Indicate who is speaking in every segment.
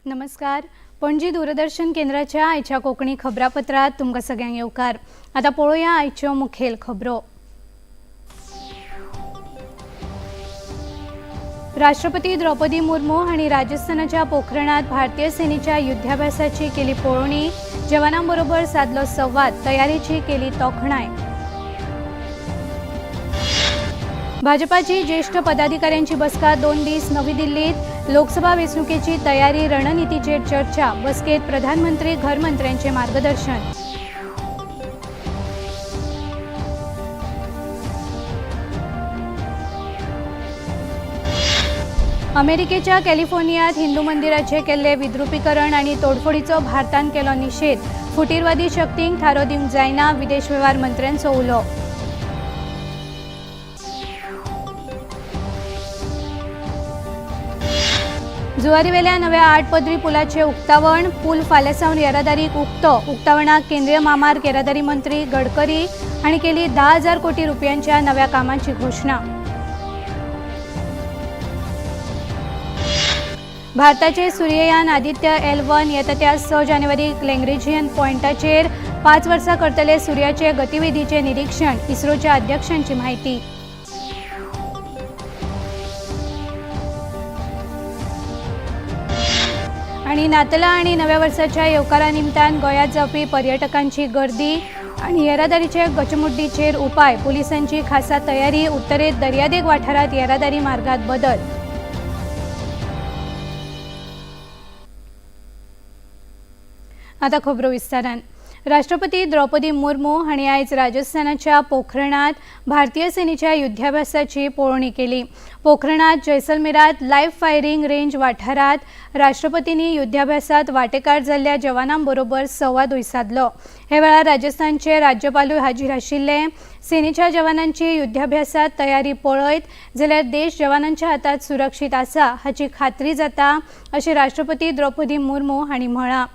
Speaker 1: नमस्कार. पणजी दूरदर्शन केंद्राच्या आयच्या कोंकणी खबरापत्रात तुमकां सगळ्यांक येवकार. आतां पळोवया आयच्यो मुखेल खबरो. राष्ट्रपती द्रौपदी मुर्मू हांणी राजस्थानाच्या पोखरणात भारतीय सेनेच्या युद्धाभ्यासाची केली पळोवणी. जवानांबरोबर साधलो संवाद, तयारीची केली तोखणाय. भाजपाची ज्येष्ठ पदाधिकाऱ्यांची बसका 2 दीस नवी दिल्लीत. लोकसभा वेंचणुकेची तयारी रणनितीचेर चर्चा. बसकेत प्रधानमंत्री घरमंत्र्यांचे मार्गदर्शन. अमेरिकेच्या कॅलिफोर्नियात हिंदू मंदिराचे केल्ले विद्रुपीकरण आणि तोडफोडीचो भारतान केलो निषेध. फुटीरवादी शक्तींक थारो दिवंक जायना, विदेश वेव्हार मंत्र्यांचो उलो. जुवारीवेल्या नव्या 8 पदरी पुलाचे उक्तावण. पूल फाल्यां सावन येरादारीक उक्तो. उक्तावणाक केंद्रीय म्हामार्ग येरादारी मंत्री गडकरी हांणी केली 10,000 कोटी रुपयांच्या नव्या कामाची घोशणा. भारताचे सूर्ययान आदित्य L1 येता त्या 6 जानेवारीक लॅग्रेंजियन पॉयंटाचेर 5 वर्सां करतले सूर्याचे गतिविधीचे निरीक्षण. इस्रोच्या अध्यक्षांची माहिती. आणि नातलां आनी नव्या वर्साच्या येवकारा निमतान गोंयांत जावपी पर्यटकांची गर्दी आनी येरादारीचे गचमुड्डीचेर उपाय. पुलिसांची खासा तयारी. उत्तरेत दर्यादेग वाठारांत येरादारी मार्गात बदल. आतां खबरो विस्तारान. राष्ट्रपती द्रौपदी मुर्मू हांणी आयज राजस्थानाच्या पोखरणात भारतीय सेनेच्या युद्धाभ्यासाची पळोवणी केली. पोखरणात जैसलमेरात लायव्ह फायरिंग रेंज वाठारात राष्ट्रपतींनी युद्धाभ्यासात वाटेकार जाल्ल्या जवानांबरोबर संवादूय सादलो. हे वेळार राजस्थानचे राज्यपालूय हाजीर आशिल्ले. सेनेच्या जवानांची युद्धाभ्यासात तयारी पळयत जाल्यार देश जवानांच्या हातात सुरक्षीत आसा हाची खात्री जाता अशें राष्ट्रपती द्रौपदी मुर्मू हांणी म्हळां.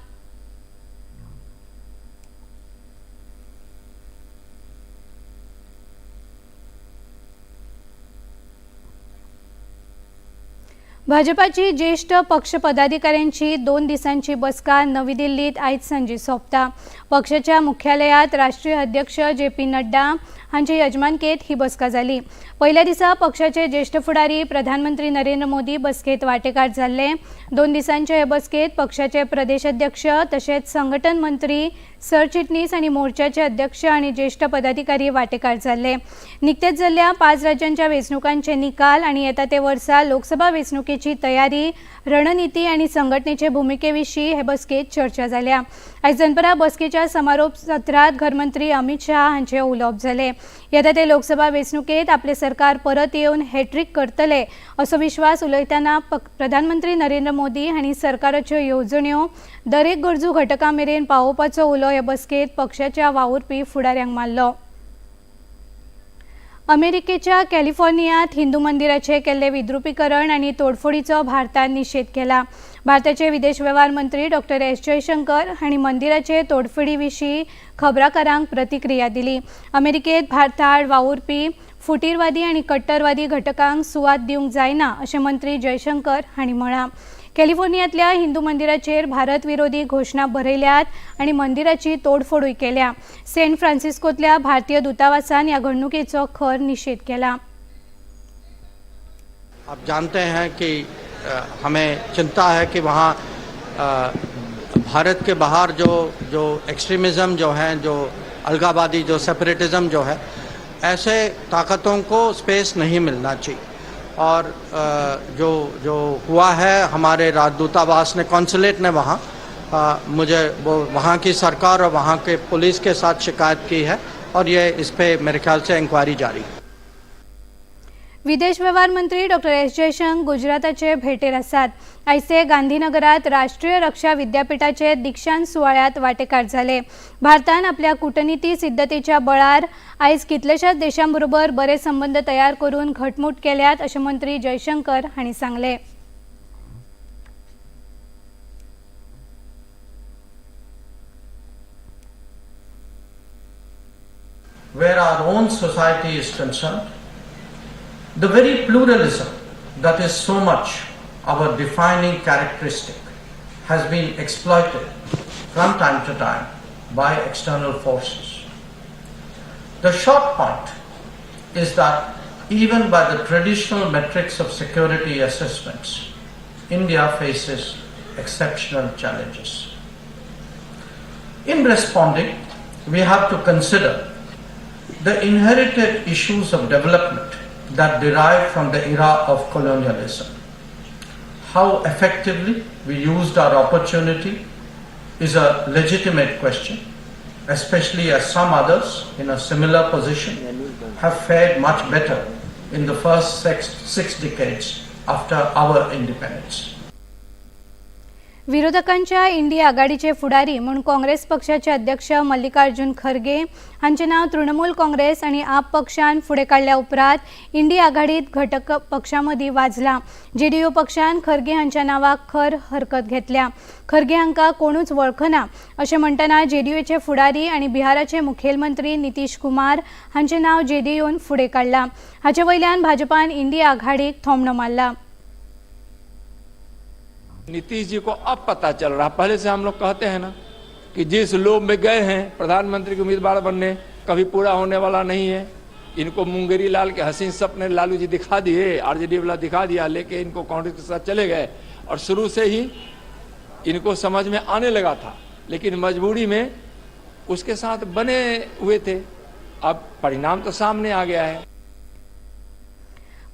Speaker 1: भाजपाची ज्येष्ठ पक्ष पदाधिकाऱ्यांची 2 दिसांची बसका नवी दिल्लीत आयज सांजे सोंपता. पक्षाच्या मुख्यालयात राष्ट्रीय अध्यक्ष जे पी नड्डा हांचे यजमानकेत ही बसका जाली. पयल्या दिसा पक्षाचे ज्येष्ठ फुडारी प्रधानमंत्री नरेंद्र मोदी बसकेत वाटेकार जाल्ले. 2 दिसांचे हे बसकेत पक्षाचे प्रदेश अध्यक्ष तशेंच संघटन मंत्री सरचिटणीस आनी मोर्चाचे अध्यक्ष आनी ज्येष्ठ पदाधिकारी वाटेकार जाल्ले. निकतेच जाल्ल्या 5 राज्यांच्या वेंचणुकांचे निकाल आनी येता ते वर्सा लोकसभा वेंचणुकेची तयारी, रणनिती आनी संघटनेचे भुमिके विशीं हे बसकेत चर्चा जाल्या. आयज दनपरां बसकेच्या समारोप सत्रांत घरमंत्री अमित शहा हांचे उलोवप जालें. येता ते लोकसभा वेंचणुकेत आपले सरकार परत येवन हॅट्रीक करतले असो विश्वास उलयतना प्रधानमंत्री नरेंद्र मोदी हांणी सरकाराच्यो येवजण्यो दरेक गरजू घटकां मेरेन पावोवपाचो उलो हे बसकेत पक्षाच्या वावुरपी फुडाऱ्यांक मारलो. अमेरिकेच्या कॅलिफोर्नियात हिंदू मंदिराचे केल्ले विद्रुपीकरण आनी तोडफोडीचो भारतान निषेध केला. भारताचे विदेश वेव्हार मंत्री डॉक्टर एस जयशंकर हांणी मंदिराचे तोडफोडी विशीं खबराकारांक प्रतिक्रिया दिली. अमेरिकेत भारताआड वावुरपी फुटीरवादी आनी कट्टरवादी घटकांक सुवात दिवंक जायना अशें मंत्री जयशंकर हांणी म्हळां. कॅलिफोर्नियांतल्या हिंदू मंदिराचेर भारत विरोधी घोशणा बरयल्यात आनी मंदिराची तोडफोडूय केल्या. सेंट फ्रांसिस्कोतल्या भारतीय दूतावासान ह्या घडणुकेचो खर निषेध केला.
Speaker 2: आप जानते हैं कि हमें चिंता है कि वहाँ भारत के बाहर जो जो एक्सट्रीमिज़्म जो है, जो अलगावादी, जो सेपरेटिज़्म जो है, ऐसे ताकतों को स्पेस नहीं मिलना चाहिए। और जो जो हुआ है हमारे राजदूतावास ने, कॉन्सुलेट ने वहाँ मुझे वो वहाँ की सरकार और वहाँ के पुलिस के साथ शिकायत की है और ये इस पे मेरे ख्याल से इंक्वायरी जारी है।
Speaker 1: विदेश वेव्हार मंत्री डॉक्टर एस जयशंकर गुजराताचे भेटेर आसात. आयज ते गांधीनगरात राष्ट्रीय रक्षा विद्यापीठाचे दीक्षांत सुवाळ्यात वाटेकार जाले. भारतान आपल्या कूटनीती सिद्धतेच्या बळार आयज कितल्याशाच देशांबरोबर बरे संबंद तयार करून घटमूट केल्यात अशें मंत्री जयशंकर हांणी सांगलें.
Speaker 2: Where our own society is concerned, the very pluralism that is so much our defining characteristic has been exploited from time to time by external forces. The short point is that even by the traditional metrics of security assessments, India faces exceptional challenges. In responding, we have to consider the inherited issues of development that derive from the era of colonialism. How effectively we used our opportunity is a legitimate question, especially as some others in a similar position have fared much better in the first six decades after our independence.
Speaker 1: विरोधकांच्या India आघाडीचे फुडारी म्हूण काँग्रेस पक्षाचे अध्यक्ष मल्लिकार्जुन खरगे हांचें नांव तृणमूल काँग्रेस आनी आप पक्षान फुडें काडल्या उपरांत इंडिया आघाडीत घटक पक्षां मदीं वाजलां. जेडीयू पक्षान खरगे हांच्या नांवाक खर हरकत घेतल्या. खरगे हांकां कोणूच वळखना अशें म्हणटना जेडीयूचे फुडारी आनी बिहाराचे मुखेलमंत्री नितीश कुमार हांचें नांव जेडीयून फुडें काडलां. हाचे वयल्यान भाजपान इंडिया आघाडीक थोमणो मारला.
Speaker 3: नीतीश जी को अब पता चल रहा, पहले से हम लोग कहते हैं ना कि जिस लोभ में गए हैं प्रधानमंत्री के उम्मीदवार बनने, कभी पूरा होने वाला नहीं है। इनको मुंगेरी लाल के हसीन सपने लालू जी दिखा दिए, आरजेडी वाला दिखा दिया, लेके इनको कांग्रेस के साथ चले गए और शुरू से ही इनको समझ में आने लगा था, लेकिन मजबूरी में उसके साथ बने हुए थे। अब परिणाम तो सामने आ गया है।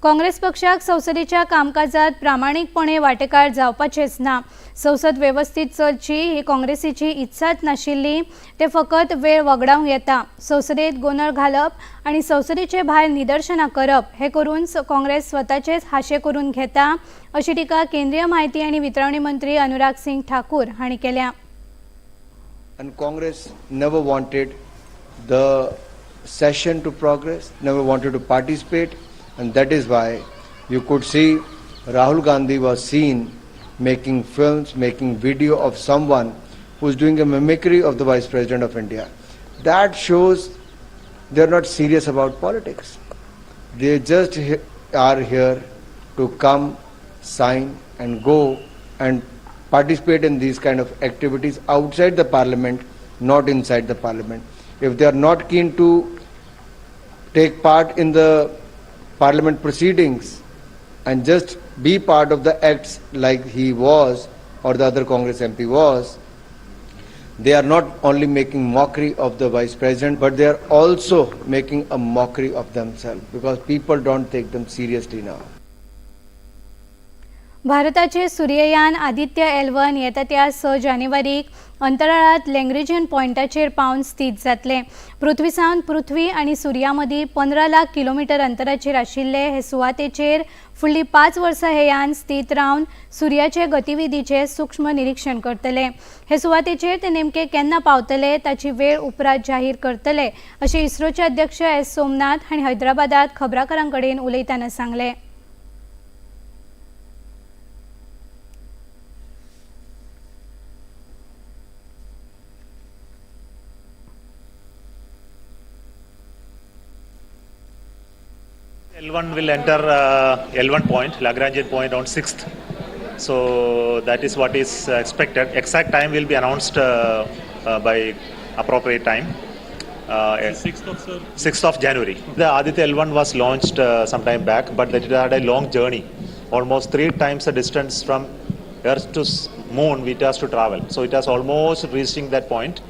Speaker 1: काँग्रेस पक्षाक संसदेच्या कामकाजात प्रामाणीकपणे वांटेकार जावपाचेच ना. संसद वेवस्थीत चलची ही काँग्रेसीची इत्साच नाशिल्ली. ते फकत वेळ वगडावंक येता. संसदेत गोंदळ घालप आनी संसदेचे भायर निदर्शनां करप हे करून काँग्रेस स्वताचेच हाशे करून घेता अशी टिका केंद्रीय माहिती आनी वितरावणी मंत्री अनुराग सिंग ठाकूर हांणी केल्या.
Speaker 4: And Congress never wanted the session to progress, never wanted to participate, and that is why you could see Rahul Gandhi was seen making films, making video of someone who is doing a mimicry of the Vice President of India. That shows they are not serious about politics. They just are here to come, sign, and go and participate in these kind of activities outside the parliament, not inside the parliament. If they are not keen to take part in the parliament proceedings and just be part of the acts like he was or the other Congress MP was, they are not only making mockery of the vice president, but they are also making a mockery of themselves because people don't take them seriously now.
Speaker 1: भारताचे सूर्ययान Aditya L 1 येता त्या 6 जानेवारीक अंतराळात लॅग्रेंजियन पॉयंटाचेर पावन स्थीत जातले. पृथ्वी सावन पृथ्वी आनी सुर्या मदीं 15 lakh kilometre अंतराचेर आशिल्ले हे सुवातेचेर फुडलीं 5 वर्सां हे यान स्थीत रावन सुर्याचे गतिविधीचे सूक्ष्म निरीक्षण करतले. हे सुवातेचेर ते नेमके केन्ना पावतले ताची वेळ उपरांत जाहीर करतले अशें इस्रोचे अध्यक्ष एस सोमनाथ हांणी हैदराबादात खबराकारां कडेन उलयतना सांगलें.
Speaker 5: L1 will enter L1 point, Lagrangian point on 6th. So that is what is expected. Exact time will be announced by appropriate time.
Speaker 6: 6th of, sir?
Speaker 5: 6th of January. The Aditya L1 was launched some time back, but it had a long journey, almost three times the distance from Earth to Moon it has to travel. So it has almost reaching that point.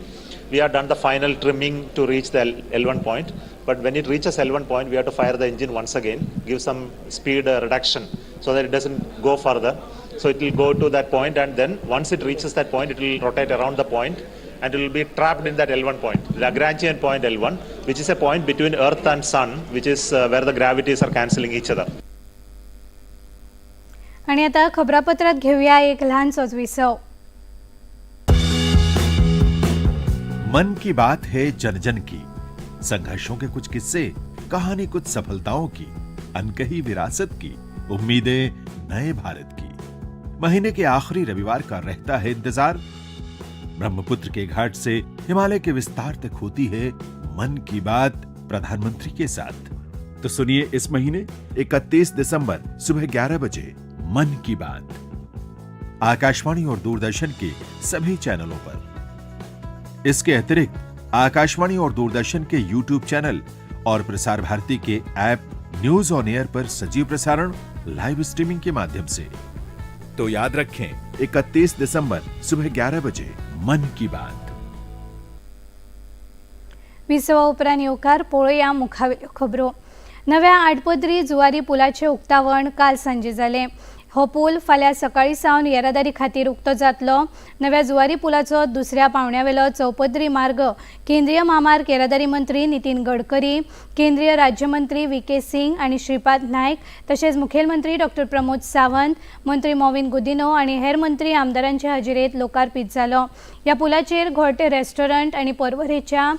Speaker 5: We have done the final trimming to reach the L1 point, but when it reaches L1 point, we have to fire the engine once again, give some speed reduction so that it doesn't go further. So it will go to that point, and then once it reaches that point, it will rotate around the point and it will be trapped in that L1 point, Lagrangian point L1, which is a point between Earth and Sun, which is where the gravities are cancelling each other.
Speaker 1: आणि आता खबरापत्रात घेऊया एक ल्हानसोच विसव.
Speaker 7: मन की बात है जन जन की, संघर्षों K कुछ किस्से, कहानी कुछ सफलताओं की, अनकही विरासत की, उम्मीदें नए भारत की। महीने के आखिरी रविवार का रहता है इंतजार। ब्रह्मपुत्र के घाट से हिमालय के विस्तार तक होती है मन की बात प्रधानमंत्री के साथ। तो सुनिए इस महीने 31 दिसंबर सुबह 11 बजे मन की बात। आकाशवाणी और दूरदर्शन के सभी चैनलों पर। इसके अतिरिक्त आकाशवाणी और दूरदर्शन के यूट्यूब चैनल और प्रसार भारती के ऐप न्यूज ऑन एयर पर सजीव प्रसारण लाइव स्ट्रीमिंग के माध्यम से। तो याद रखें, 31 दिसंबर सुबह 11 बजे मन की बात।
Speaker 1: विसवा उपरांत येवकार. पळोवया मुखावेल्यो खबरो. नव्या आडपदरी जुवारी पुलाचें उक्तावण काल सांजे जालें. हो पूल फाल्यां सकाळीं सावन येरादारी खातीर उक्तो जातलो. नव्या जुवारी पुलाचो दुसऱ्या पावण्यावेलो चौपदरी मार्ग केंद्रीय म्हामार्ग येरादारी मंत्री नितीन गडकरी, केंद्रीय राज्यमंत्री व्ही के सिंग आनी श्रीपाद नायक, तशेंच मुखेलमंत्री डॉक्टर प्रमोद सावंत, मंत्री मॉविन गुदिनो आनी हेर मंत्री आमदारांचे हाजेरेंत लोकार्पीत जालो. ह्या पुलाचेर घोटे रेस्टॉरंट आनी पर्वरेच्या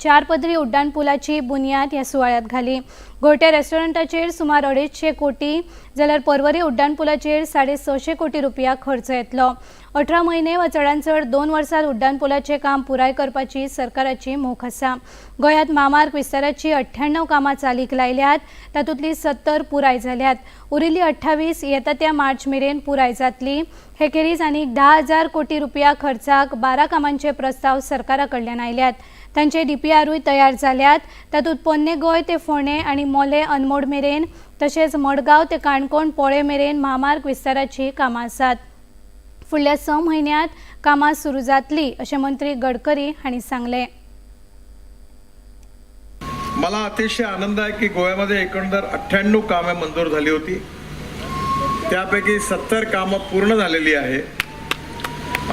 Speaker 1: चार पदरी उड्डाण पुलाची बुन्याद ह्या सुवाळ्यात घाली. घोटे रेस्टॉरंटाचेर सुमार 250 कोटी जाल्यार पर्वरी उड्डाण पुलाचेर 650 कोटी रुपया खर्च येतलो. 18 म्हयने वा चडांत चड 2 वर्सां उड्डाण पुलाचें काम पुराय करपाची सरकाराची मोख आसा. गोंयांत म्हामार्ग विस्ताराची 98 कामां चालीक लायल्यात. तातूंतली 70 पुराय जाल्यात. उरिल्ली 28 येता त्या मार्च मेरेन पुराय जातली. हे खेरीज आनीक 10,000 कोटी रुपया खर्चाक 12 कामांचे प्रस्ताव सरकारा कडल्यान आयल्यात. तांचे डीपीआरूय तयार जाल्यात. तातूंत पोन्ने गोंय ते फोंडें आनी मोले अनमोड मेरेन तशेंच मडगांव ते काणकोण पोळे मेरेन म्हामार्ग विस्ताराची कामां आसात. फुडल्या 6 म्हयन्यांत कामां सुरू जातली अशें मंत्री गडकरी हांणी सांगलें.
Speaker 8: मला अतिशय आनंद आहे की गोव्यामध्ये एकंदर 98 कामे मंजूर झाली होती. त्यापैकी 70 कामं पूर्ण झालेली आहे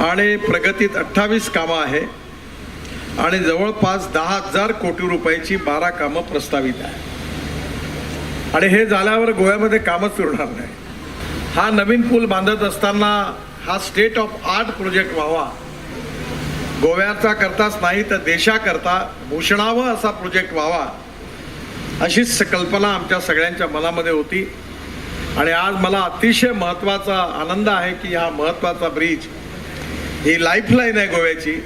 Speaker 8: आणि प्रगतीत 28 कामं आहे आणि जवळपास 10,000 कोटी रुपयाची 12 कामं प्रस्तावित आहे. आणि हे झाल्यावर गोव्यामध्ये कामच उरणार नाही. हा नवीन पूल बांधत असताना हा स्टेट ऑफ आर्ट प्रोजेक्ट व्हावा, गोव्याचा करताच नाही तर देशाकरता भूषणावं असा प्रोजेक्ट व्हावा, अशीच कल्पना आमच्या सगळ्यांच्या मनामध्ये होती. आणि आज मला अतिशय महत्त्वाचा आनंद आहे की हा महत्त्वाचा ब्रिज, ही लाईफलाईन आहे गोव्याची,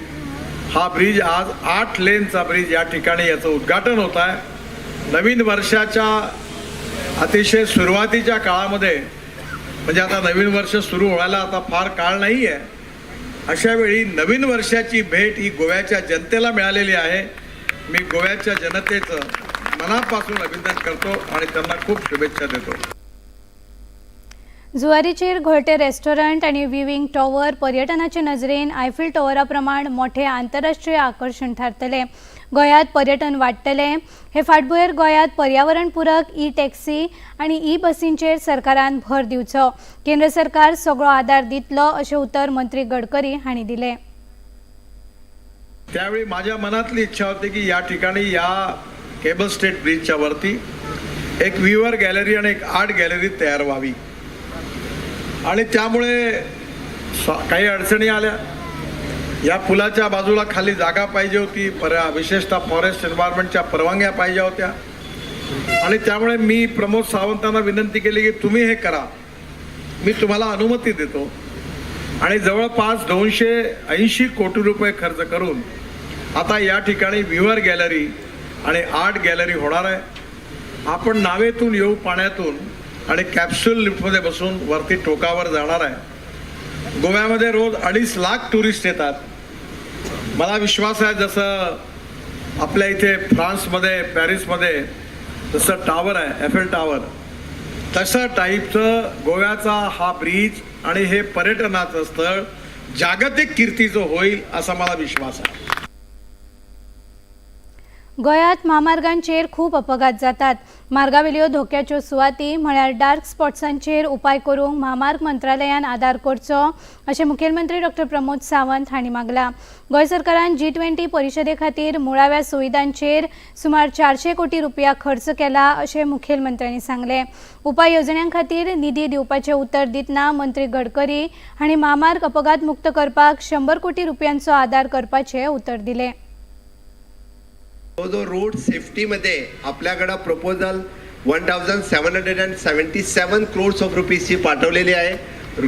Speaker 8: हा ब्रिज आज 8 लेनचा ब्रिज या ठिकाणी याचं उद्घाटन होत आहे. नवीन वर्षाच्या अतिशय सुरुवातीच्या काळामध्ये, म्हणजे आता नवीन वर्ष सुरू व्हायला आता फार काळ नाही आहे, अशा वेळी नवीन वर्षाची भेट ही गोव्याच्या जनतेला मिळालेली आहे. मी गोव्याच्या जनतेचं मनापासून अभिनंदन करतो आणि त्यांना खूप शुभेच्छा देतो.
Speaker 1: जुवारीचेर घोटे रेस्टॉरंट आनी विविंग टॉवर पर्यटनाचे नजरेन आयफिल टॉवरा प्रमाण मोठे आंतरराष्ट्रीय आकर्शण थारतले. गोंयांत पर्यटन वाडटलें. हे फाटभुंयेर गोंयांत पर्यावरणपूरक ई टॅक्सी आनी ई बसींचेर सरकारान भर दिवचो. केंद्र सरकार सगळो आदार दितलो अशें उतर मंत्री गडकरी हांणी दिलें.
Speaker 8: त्यावेळी माझ्या मनातली इच्छा होती की या ठिकाणी या केबल स्टेट ब्रिजच्या वरती एक व्ह्युअर गॅलरी आणि एक आर्ट गॅलरी तयार व्हावी आणि त्यामुळे काही अडचणी आल्या. या पुलाच्या बाजूला खाली जागा पाहिजे होती, विशेषतः फॉरेस्ट एन्व्हायरमेंटच्या परवानग्या पाहिजे होत्या. आणि त्यामुळे मी प्रमोद सावंतांना विनंती केली की तुम्ही हे करा, मी तुम्हाला अनुमती देतो. आणि जवळपास 280 कोटी रुपये खर्च करून आता या ठिकाणी व्ह्युअर गॅलरी आणि आर्ट गॅलरी होणार आहे. आपण नावेतून येऊ पाण्यातून आणि कॅप्सूल लिफ्टमध्ये बसून वरती टोकावर जाणार आहे. गोव्यामध्ये रोज 2.5 लाख टुरिस्ट येतात. मला विश्वास आहे, जसं आपल्या इथे फ्रान्समध्ये पॅरिसमध्ये जसं टावर आहे एफेल टावर, तसं टाईपचं गोव्याचा हा ब्रिज आणि हे पर्यटनाचं स्थळ जागतिक कीर्तीचं होईल असा मला विश्वास आहे.
Speaker 1: गोंयांत म्हामार्गांचेर खूब अपघात जातात. मार्गावेल्यो धोक्याच्यो सुवाती म्हळ्यार डार्क स्पॉट्सांचेर उपाय करूंक म्हामार्ग मंत्रालयान आदार करचो अशें मुखेलमंत्री डॉक्टर प्रमोद सावंत हांणी मागलां. गोंय सरकारान जी20 परिशदे खातीर मुळाव्या सुविधांचेर सुमार 400 कोटी रुपया खर्च केला अशें मुखेलमंत्र्यांनी सांगलें. उपाय येवजण्यां खातीर निधी दिवपाचें उतर दितना मंत्री गडकरी हांणी म्हामार्ग अपघात मुक्त करपाक 100 कोटी रुपयांचो आदार करपाचें उतर दिलें.
Speaker 9: जो रोड सेफ्टीमध्ये आपल्याकडं proposal 1777 crores of रुपीजची पाठवलेली आहे.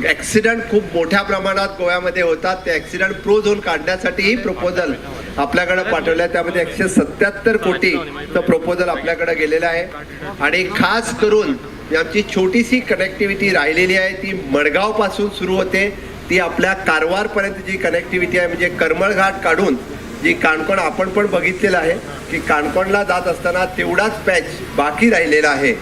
Speaker 9: ॲक्सिडेंट खूप मोठ्या प्रमाणात गोव्यामध्ये होतात. ते ॲक्सिडेंट प्रो झोन काढण्यासाठीही प्रपोजल आपल्याकडं पाठवलं आहे. त्यामध्ये 177 कोटीचं प्रपोजल आपल्याकडं गेलेलं आहे. आणि खास करून आमची छोटीशी कनेक्टिव्हिटी राहिलेली आहे, ती मडगावपासून सुरू होते, ती आपल्या कारवारपर्यंत जी कनेक्टिव्हिटी आहे, म्हणजे करमळघाट काढून जी काणकोण आपण पण बघितलेलं आहे की काणकोणला जात असताना तेवढाच पॅच बाकी राहिलेला आहे.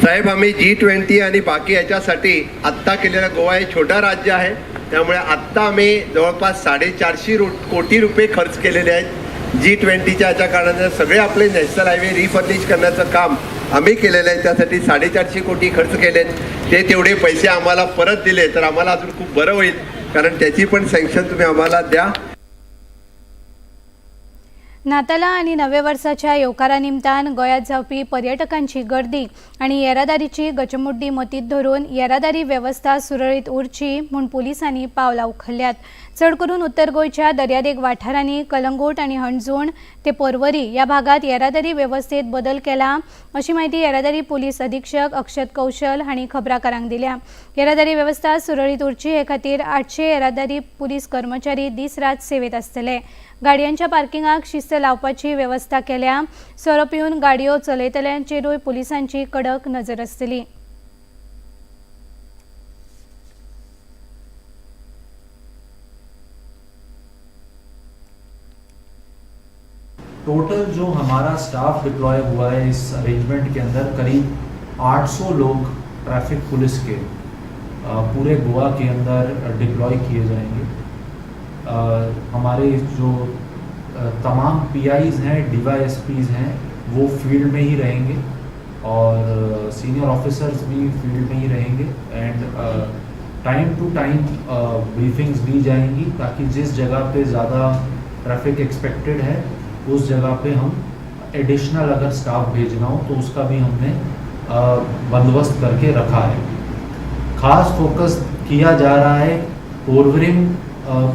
Speaker 9: साहेब, आम्ही G20 आणि बाकी याच्यासाठी आत्ता केलेलं, गोवा हे छोटं राज्य आहे, त्यामुळे आत्ता आम्ही जवळपास 450 कोटी रुपये खर्च केलेले आहेत G20च्या याच्या कारणाने. सगळे आपले नॅशनल हायवे रिफर्निश करण्याचं काम आम्ही केलेलं आहे, त्यासाठी 450 कोटी खर्च केलेत. ते तेवढे पैसे आम्हाला परत दिले तर आम्हाला अजून खूप बरं होईल, कारण त्याची पण सँक्शन तुम्ही आम्हाला द्या.
Speaker 1: नाताला आनी नव्या वर्साच्या येवकारा निमतान गोंयांत जावपी पर्यटकांची गर्दी आनी येरादारीची गचमुड्डी मतींत धरून येरादारी वेवस्था सुरळीत उरची म्हूण पुलिसांनी पावलां उखल्ल्यात. चड करून उत्तर गोंयच्या दर्यादेग वाठारांनी कलंगूट आनी हणजूण ते पर्वरी ह्या भागात येरादारी वेवस्थेत बदल केला, अशी म्हायती येरादारी पुलीस अधीक्षक अक्षत कौशल हांणी खबराकारांक दिल्या. येरादारी वेवस्था सुरळीत उरची हे खातीर 800 येरादारी पुलीस कर्मचारी दीस रात सेवेत आसतले. गाडयांच्या पार्किंगाक शिस्त लावपाची वेवस्था केल्या. सोरो पिवन गाडयो चलयतल्यांचेरूय पुलिसांची कडक नजर आसतली.
Speaker 10: टोटल जो हमारा स्टाफ डिप्लॉय हुआ है इस अरेंजमेंट के अंदर, करीब 800 लोग ट्रैफिक पुलिस के पूरे गोवा के अंदर डिप्लॉय किए जाएंगे. हमारे जो तमाम पीआईज हैं, डीवाईएसपीज हैं, वो फील्ड में ही रहेंगे और सीनियर ऑफिसर्स भी फील्ड में ही रहेंगे and time to time briefings दी जाएंगी, ताकि जिस जगह पे ज़्यादा ट्रैफिक एक्सपेक्टेड है उस जगह पे हम एडिशनल अगर स्टाफ भेजना हो तो उसका भी हमने बंदोबस्त करके रखा है. ख़ास फोकस किया जा रहा है पोरवरिम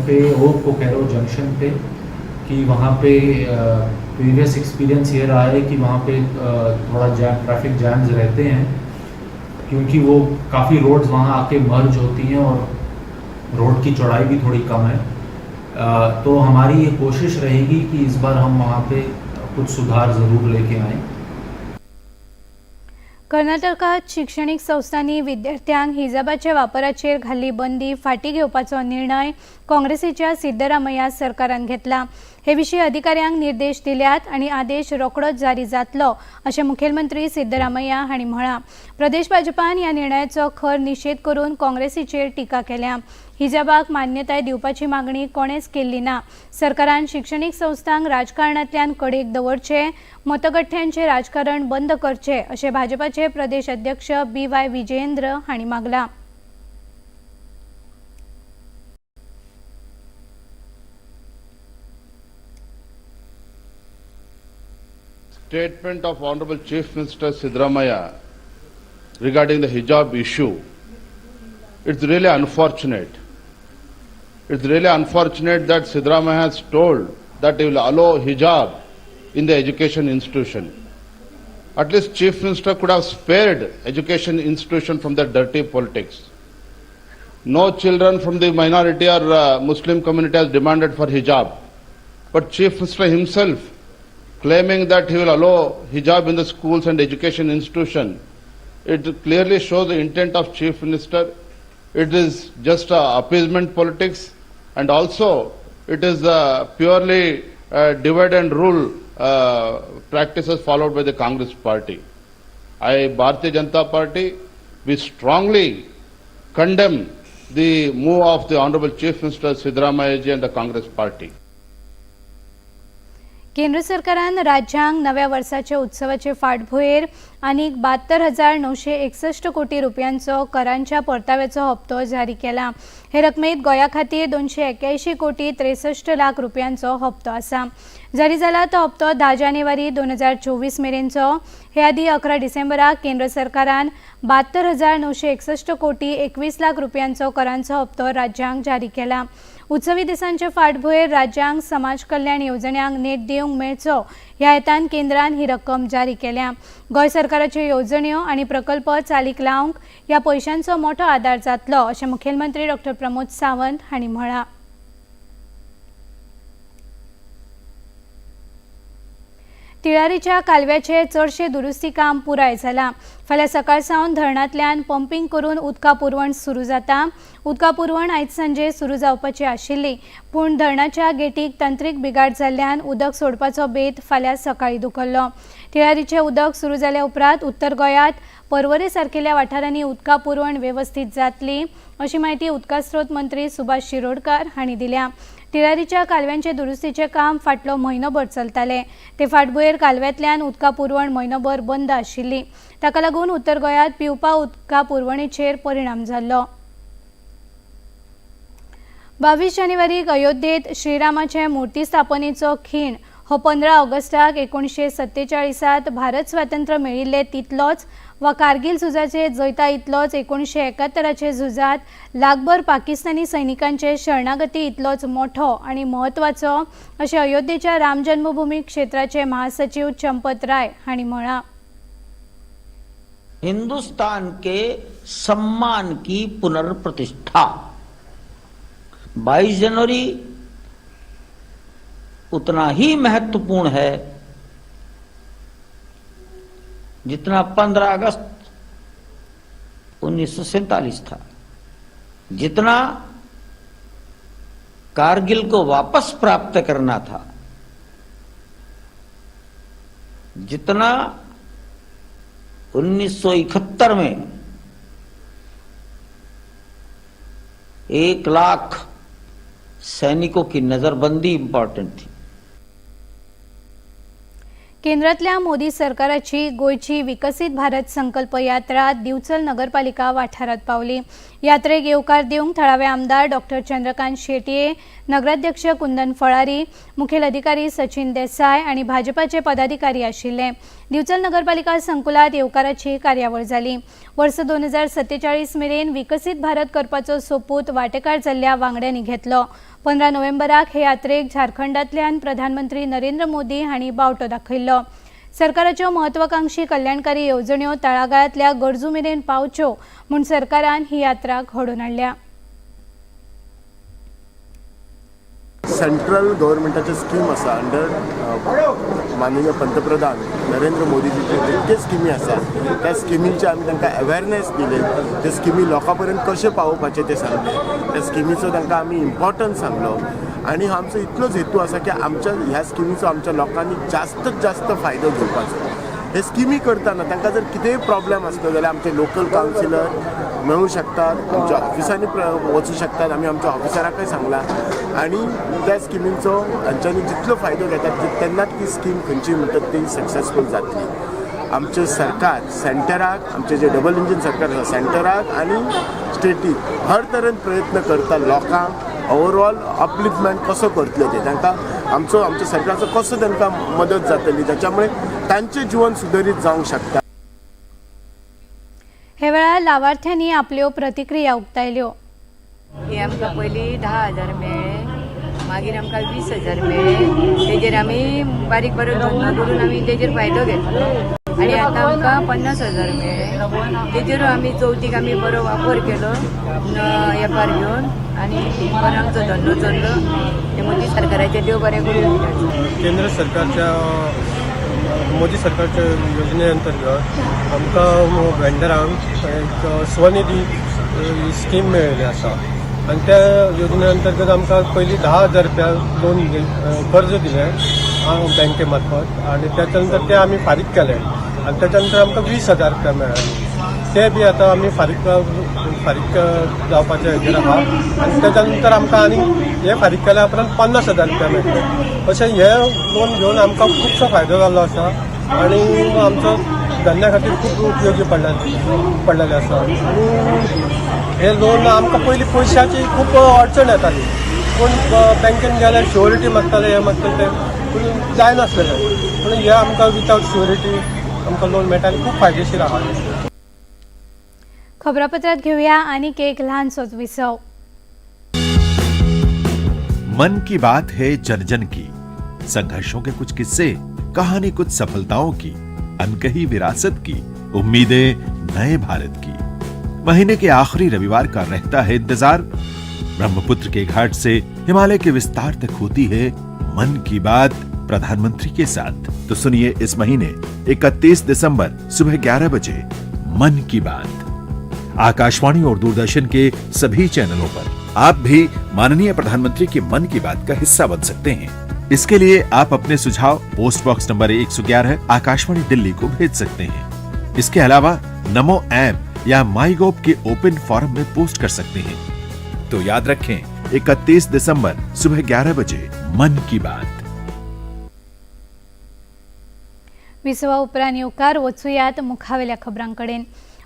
Speaker 10: पे और कोकेरो जंक्शन पे, कि वहाँ पे प्रीवियस एक्सपीरियंस ये रहा है कि वहाँ पे थोड़ा जैम, ट्रैफिक जैम्स रहते हैं, क्योंकि वो काफ़ी रोड्स वहाँ आके मर्ज होती हैं और रोड की चौड़ाई भी थोड़ी कम है. तो हमारी ये कोशिश रहेगी कि इस बार हम वहाँ पे कुछ सुधार ज़रूर लेके आएँ.
Speaker 1: कर्नाटकात शिक्षणीक संस्थांनी विद्यार्थ्यांक हिजाबाच्या वापराचेर घाल्ली बंदी फाटीं घेवपाचो निर्णय काँग्रेसीच्या सिद्धरामय्या सरकारान घेतला. हे विशीं अधिकाऱ्यांक निर्देश दिल्यात आनी आदेश रोखडोच जारी जातलो, अशें मुखेलमंत्री सिद्धरामय्या हांणी म्हळां. प्रदेश भाजपान ह्या निर्णयाचो खर निशेध करून काँग्रेसीचेर टिका केल्या. हिजाबाक मान्यताय दिवपाची मागणी कोणेच केल्ली ना. सरकारान शिक्षणीक संस्थांक राजकारणांतल्यान कडेक दवरचे, मतगठ्ठ्यांचे राजकारण बंद करचे, अशें भाजपाचे प्रदेश अध्यक्ष बी वाय विजयेंद्र हांणी मागलां.
Speaker 11: Statement of Honorable Chief Minister Siddaramaiah regarding the hijab issue, it's really unfortunate. It's really unfortunate that Siddaramaiah has told that he will allow hijab in the education institution. At least Chief Minister could have spared education institution from the dirty politics. No children from the minority or Muslim community has demanded for hijab. But Chief Minister himself claiming that he will allow hijab in the schools and education institution, it clearly shows the intent of Chief Minister. It is just appeasement politics, and also it is purely divide and rule practices followed by the Congress party. I, Bharatiya Janata Party, we strongly condemn the move of the Honorable Chief Minister Siddaramaiah ji and the Congress party.
Speaker 1: केंद्र सरकारान राज्यांक नव्या वर्साच्या उत्सवाचे फाटभुंयेर आनीक 72,961 कोटी रुपयांचो करांच्या परताव्याचो हप्तो जारी केला. हे रकमेत गोंया खातीर 281 कोटी 63 लाख रुपयांचो हप्तो आसा. जारी जाला तो हप्तो 10 जानेवारी 2024 मेरेनचो. हे आदीं 11 डिसेंबराक केंद्र सरकारान 72,961 कोटी 21 लाख रुपयांचो करांचो हप्तो राज्यांक जारी केला. उत्सवी दिसांचे फाटभुंयेर राज्यांक समाज कल्याण येवजण्यांक नेट दिवंक मेळचो ह्या हेतान केंद्रान ही रक्कम जारी केल्या. गोंय सरकाराच्यो येवजण्यो आनी प्रकल्प चालीक लावंक ह्या पयशांचो मोठो आदार जातलो, अशें मुखेलमंत्री डॉ प्रमोद सावंत हांणी म्हळां. तिळारीच्या कालव्याचे चडशे दुरुस्ती काम पुराय जालां. फाल्यां सकाळ सावन धरणांतल्यान पंपींग करून उदका पुरवण सुरू जाता. उदका पुरवण आयज सांजे सुरू जावपाची आशिल्ली, पूण धरणाच्या गेटीक तंत्रीक बिगाड जाल्ल्यान उदक सोडपाचो बेत फाल्यां सकाळीं धुकल्लो. तिळारीचें उदक सुरू जाल्या उपरांत उत्तर गोंयांत पर्वरे सारकेल्या वाठारांनी उदका पुरवण वेवस्थीत जातली अशी म्हायती उदका स्रोत मंत्री सुभाष शिरोडकर हांणी दिल्या. तिळारीच्या कालव्यांचे दुरुस्तीचें काम फाटलो म्हयनोभर चलतालें. ते फाटभुंयेर कालव्यांतल्यान उदका पुरवण म्हयनोभर बंद आशिल्ली. ताका लागून उत्तर गोंयांत पिवपा उदका पुरवणेचेर परिणाम जाल्लो. 22 जानेवारीक अयोध्येत श्रीरामाचे मूर्ती स्थापनेचो खीण हो 15 ऑगस्टाक 1947 भारत स्वातंत्र्य मेळिल्ले तितलोच वा कारगिल झुजाचे जैता इतलोच 1971 झुजात लाखभर पाकिस्तानी सैनिकांचे शरणागती इतलोच मोठो आनी म्हत्वाचो अशें अयोध्येच्या राम जन्मभूमी क्षेत्राचे महासचिव चंपत राय हांणी म्हळां.
Speaker 12: हिंदुस्तान के सम्मान की पुनर्प्रतिष्ठा 22 जनवरी उतना ही महत्वपूर्ण है जितना 15 अगस्त 1947 था, जितना कारगिल को वापस प्राप्त करना था, जितना 1971 में 1 लाख सैनिकों की नजरबंदी इंपॉर्टेंट थी.
Speaker 1: केंद्रातल्या मोदी सरकाराची गोंयची विकसीत भारत संकल्प यात्रा दिवचल नगरपालिका वाठारात पावली. यात्रेक येवकार दिवंक थळावे आमदार डॉक्टर चंद्रकांत शेटये, नगराध्यक्ष कुंदन फळारी, मुखेल अधिकारी सचिन देसाय आनी भाजपाचे पदाधिकारी आशिल्ले. दिवचल नगरपालिका संकुलात येवकाराची कार्यावळ जाली. वर्स 2047 मेरेन विकसीत भारत करपाचो सोपूत वांटेकार जाल्ल्या वांगड्यांनी घेतलो. 15 नोव्हेंबराक हे यात्रेक झारखंडांतल्यान प्रधानमंत्री नरेंद्र मोदी हांणी बावटो दाखयल्लो. सरकाराच्यो महत्वाकांक्षी कल्याणकारी येवजण्यो तळागाळांतल्या गरजू मेरेन पावच्यो म्हूण सरकारान ही यात्रा घडोवन हाडल्या.
Speaker 13: सेंट्रल गव्हर्मेंटाचे स्कीम आसा अंडर माननीय पंतप्रधान नरेंद्र मोदीजीचे जितके स्किमी आसा त्या स्किमींचे आमी तांकां अवेरनेस दिले. ते स्किमी लोकां पर्यंत कशें पावोवपाचें तें सांगलें. त्या स्किमीचो तांकां आमी इम्पॉर्टन्स सांगलो आनी आमचो इतलोच हेतू आसा की आमच्या ह्या स्किमीचो आमच्या लोकांनी जास्तच जास्त फायदो घेवपाचो. हे स्किमी करतना तांकां जर कितेंय प्रॉब्लेम आसलो जाल्यार आमचे लोकल कावन्सिलर मेळूं शकतात, आमच्या ऑफिसांनी वचूं शकतात. आमी आमच्या ऑफिसराकय सांगलां आनी त्या स्किमींचो हांच्यांनी जितलो फायदो घेतात तेन्नाच ती स्कीम खंयची म्हणटात ती सक्सेसफूल जातली. आमचें सरकार सेंटराक, आमचें जें डबल इंजीन सरकार आसा सेंटराक आनी स्टेटीक हर तरेन प्रयत्न करता लोकांक ओवरऑल अपलिफ्टमेंट कसो करतले ते, तांकां आमचो आमच्या सरकाराचो कसो तांकां मदत जातली ताच्यामुळे तांचें जीवन सुदरीत जावंक शकता.
Speaker 1: हे वेळार लावार्थ्यांनी आपल्यो प्रतिक्रिया उक्तायल्यो.
Speaker 14: हे आमकां पयलीं 10,000 मेळ्ळे, मागीर आमकां 20,000 मेळ्ळे. तेजेर आमी बारीक बारीक धंदो करून आमी तेजेर फायदो घेतलो आनी आतां आमकां 50,000 मेळ्ळे. तेजेर आमी चवथीक आमी बरो वापर केलो वेपार घेवन आनी बरो आमचो धंदो चल्लो. ते मोदी सरकाराचें देव बरें करूं.
Speaker 15: केंद्र सरकारच्या मोदी सरकारच्या योजने अंतर्गत आमकां वेंडरांक एक स्वनिधी स्कीम मेळिल्ली आसा आनी त्या योजने अंतर्गत आमकां पयलीं 10,000 रुपया लोन कर्ज दिलें बँके मार्फत आनी त्याच्या नंतर ते आमी फारीक केले आनी त्याच्या नंतर आमकां 20,000 रुपया मेळ्ळे. ते बी आतां आमी फारीक फारीक जावपाचे हेजेर आहा आनी त्याच्या नंतर आमकां आनी हे फारीक केल्या उपरांत 50,000 रुपया मेळटले. अशें हे लोन घेवन आमकां खुबसो फायदो जाल्लो आसा आनी आमचो धंद्या खातीर खूब उपयोगी पडलेले आसा. आनी हे लोन आमकां पयलीं पयशाची खूब अडचण येताली, पूण बँकेन गेल्यार शुअरिटी मागताले, हें मागताले तें, पूण जायनासलेलें. पूण हे आमकां विदावट शुअरिटी आमकां लोन मेळटा आनी खूब फायदेशीर आहा.
Speaker 1: खबरापत्रात घेऊया आनीक एक ल्हानसोच विसव.
Speaker 7: मन की बात है जन जन की, संघर्षों के कुछ किस्से, कहानी कुछ सफलताओं की, अनकही विरासत की, उम्मीदें नए भारत की। महीने के आखिरी रविवार का रहता है इंतजार। ब्रह्मपुत्र के घाट से हिमालय के विस्तार तक होती है मन की बात। प्रधानमंत्री के साथ। तो सुनिए इस महीने 31 दिसंबर सुबह 11 बजे मन की बात, आकाशवाणी और दूरदर्शन के सभी चैनलों पर। आप भी माननीय प्रधानमंत्री के मन की बात का हिस्सा बन सकते हैं। इसके लिए आप अपने सुझाव post box number 111 Akashvani Delhi को भेज सकते हैं। इसके अलावा नमो ऐप या माईगोव के ओपन फोरम में पोस्ट कर सकते हैं। तो याद रखें, 31 दिसंबर सुबह 11 बजे मन की बात।
Speaker 1: विसवा उपरांत येवकार वचुयात मुखावेल्या खबरांकडेन।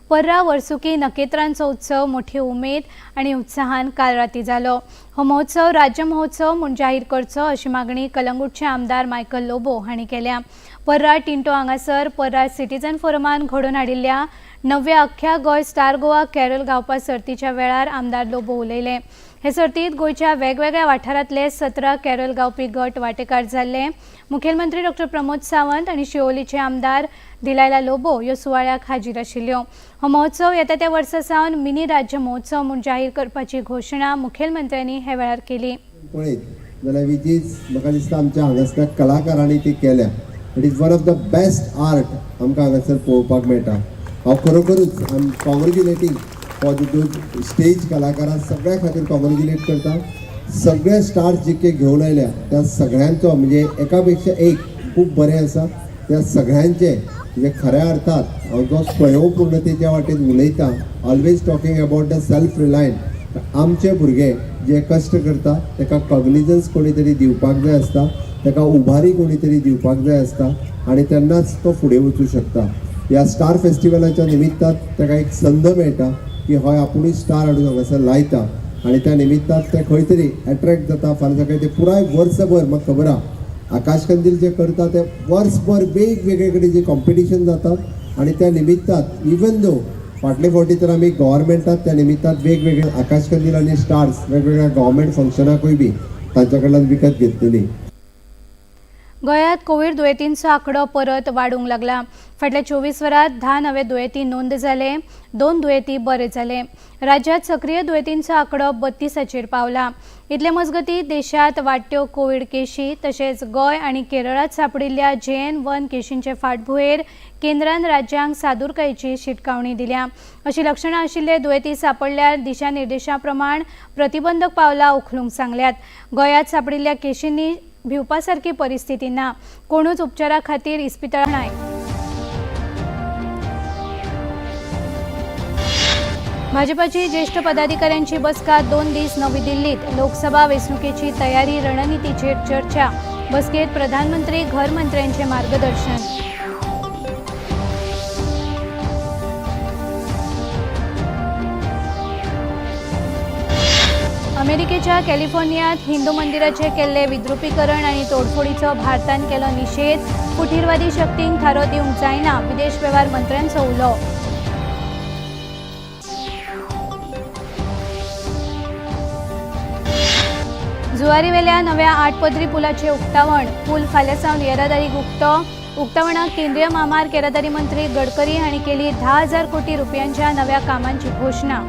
Speaker 1: पर्रा वर्सुकी नखेत्रांचो उत्सव मोठी उमेद आनी उत्साहान काल राती जालो। हो महोत्सव राज्य महोत्सव म्हूण जाहीर करचो अशी मागणी कलंगूटचे आमदार मायकल लोबो हांणी केल्या। पर्रा टिंटो हांगासर पर्रा सिटीजन फोरमान घडोवन हाडिल्ल्या नव्या अख्ख्या गोंय स्टार गोवा कॅरल गावपा सर्तीच्या वेळार आमदार लोबो उलयले। हे सर्तीत गोंयच्या वेगवेगळ्या वाठारांतले 17 कॅरल गावपी गट वांटेकार जाल्ले। मुखेलमंत्री डॉक्टर प्रमोद सावंत आनी शिवोलीचे आमदार दिलायला लोबो ह्यो सुवाळ्याक हाजीर आशिल्ल्यो। हो महोत्सव येता त्या वर्सा सावन मिनी राज्य महोत्सव म्हूण जाहीर करपाची घोशणा मुखेलमंत्र्यांनी हे वेळार केली।
Speaker 16: पळयत जाल्यार विजीज म्हाका दिसता आमच्या हांगासर कलाकारांनी ती केल्या। It is one of the best art आमकां हांगासर पळोवपाक मेळटा। हांव खरोखरूच I am congratulating for the stage कलाकारां सगळ्या खातीर कॉंग्रेच्युलेट करता। सगळे स्टार्स जितके घेवन आयल्या त्या सगळ्यांचो म्हणजे एका पेक्षा एक खूब बरें आसा। त्या सगळ्यांचे म्हणजे खऱ्या अर्थात हांव जो स्वयंपूर्णतेच्या वाटेन उलयता, always talking about the self reliant, आमचे भुरगे जे कश्ट करता ताका कॉग्निजन्स कोणी तरी दिवपाक जाय आसता, ताका उभारी कोणी तरी दिवपाक जाय आसता आनी तेन्नाच तो फुडें वचूं शकता। ह्या स्टार फेस्टिवलाच्या निमित्तान ताका एक संद मेळटा की हय आपुणूय स्टार हाडून हांगासर लायता आनी त्या निमित्तान ते खंय तरी एट्रेक्ट जाता। फाल्यां सकाळी ते पुराय वर्सभर म्हाका खबर आहा आकाश कंदील जे करता ते वर्सभर वेगवेगळे कडेन जे कॉम्पिटिशन जातात आनी त्या निमित्तान इवन दो फाटले फावटी तर आमी गव्हर्मेंटात त्या निमित्तान वेगवेगळे आकाश कंदील आनी स्टार्स वेगवेगळ्या गव्हर्मेंट फंक्शनाकूय बी तांच्या कडल्यान विकत घेतलेली।
Speaker 1: गोंयांत कोवीड दुयेंतींचो आंकडो परत वाडूंक लागला। फाटल्या 24 वरांत 10 नवे दुयेंती नोंद जाले, 2 दुयेंती बरे जाले। राज्यांत सक्रीय दुयेंतींचो आंकडो 32चेर पावला। इतले मजगतीं देशांत वाडट्यो कोवीड केशी तशेंच गोंय आनी केरळांत सांपडिल्ल्या JN1 केशींचे फाटभुंयेर केंद्रान राज्यांक सादुरकायेची शिटकावणी दिल्या। अशी लक्षणां आशिल्ले दुयेंती सांपडल्यार दिशानिर्देशा प्रमाण प्रतिबंधक पावलां उखलूंक सांगल्यात। गोंयांत सांपडिल्ल्या केशींनी भिवपा सारकी परिस्थिती ना, कोणूच उपचारा खातीर इस्पितळां नाय। भाजपाची ज्येष्ठ पदाधिकाऱ्यांची बसका 2 दीस नवी दिल्लीत। लोकसभा वेंचणुकेची तयारी रणनितीचेर चर्चा। बसकेत प्रधानमंत्री घरमंत्र्यांचे मार्गदर्शन। अमेरिकेच्या कॅलिफोर्नियात हिंदू मंदिराचे केल्ले विद्रुपीकरण आणि तोडफोडीचो भारतान केलो निषेध। फुटीरवादी शक्तींक थारो दिवंक जायना, विदेश वेव्हार मंत्र्यांचो उलो। जुवारीवेल्या नव्या 8 पदरी पुलाचे उक्तावण। पूल फाल्यां सावन येरादारीक उक्तो। उक्तावणाक केंद्रीय म्हामार्ग येरादारी मंत्री गडकरी हांणी केली 10,000 कोटी रुपयांच्या नव्या कामांची घोशणा।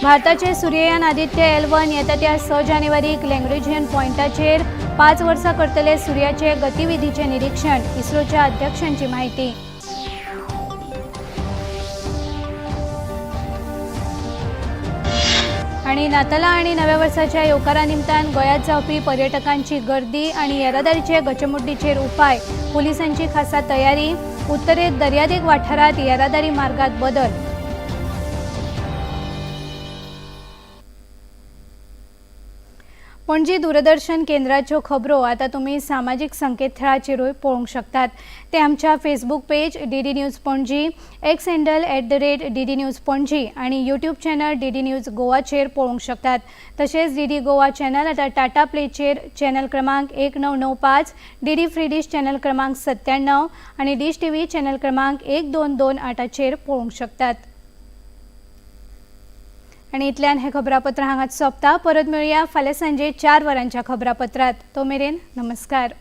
Speaker 1: भारताचे सूर्ययान आदित्य L1 येता त्या 6 जानेवारीक लँग्रेजियन पॉयंटाचेर 5 वर्सां करतले सूर्याचे गतिविधीचे निरीक्षण। इस्रोच्या अध्यक्षांची माहिती। आनी नातालां आनी नव्या वर्साच्या येवकारा निमतान गोंयांत जावपी पर्यटकांची गर्दी आनी येरादारीचे गचमुड्डीचेर उपाय। पुलिसांची खासा तयारी। उत्तरेत दर्यादेग वाठारांत येरादारी मार्गात बदल। पणजी दूरदर्शन केंद्राच्यो खबरो आतां तुमी सामाजीक संकेतथळाचेरूय पळोवंक शकतात। ते आमच्या Facebook page DD news Panaji, X handle @DD News Panaji आनी यूट्यूब चॅनल DD news गोवाचेर पळोवंक शकतात। तशेंच DD Goa channel आतां टाटा प्लेचेर चॅनल क्रमांक 1995, DD free dish channel क्रमांक 97 आनी डिश टीव्ही चॅनल क्रमांक 1228चेर पळोवंक शकतात। आनी इतल्यान हे खबरापत्र हांगाच सोंपता। परत मेळुया फाल्यां सांजे 4 वरांच्या खबरापत्रात। तो मेरेन नमस्कार।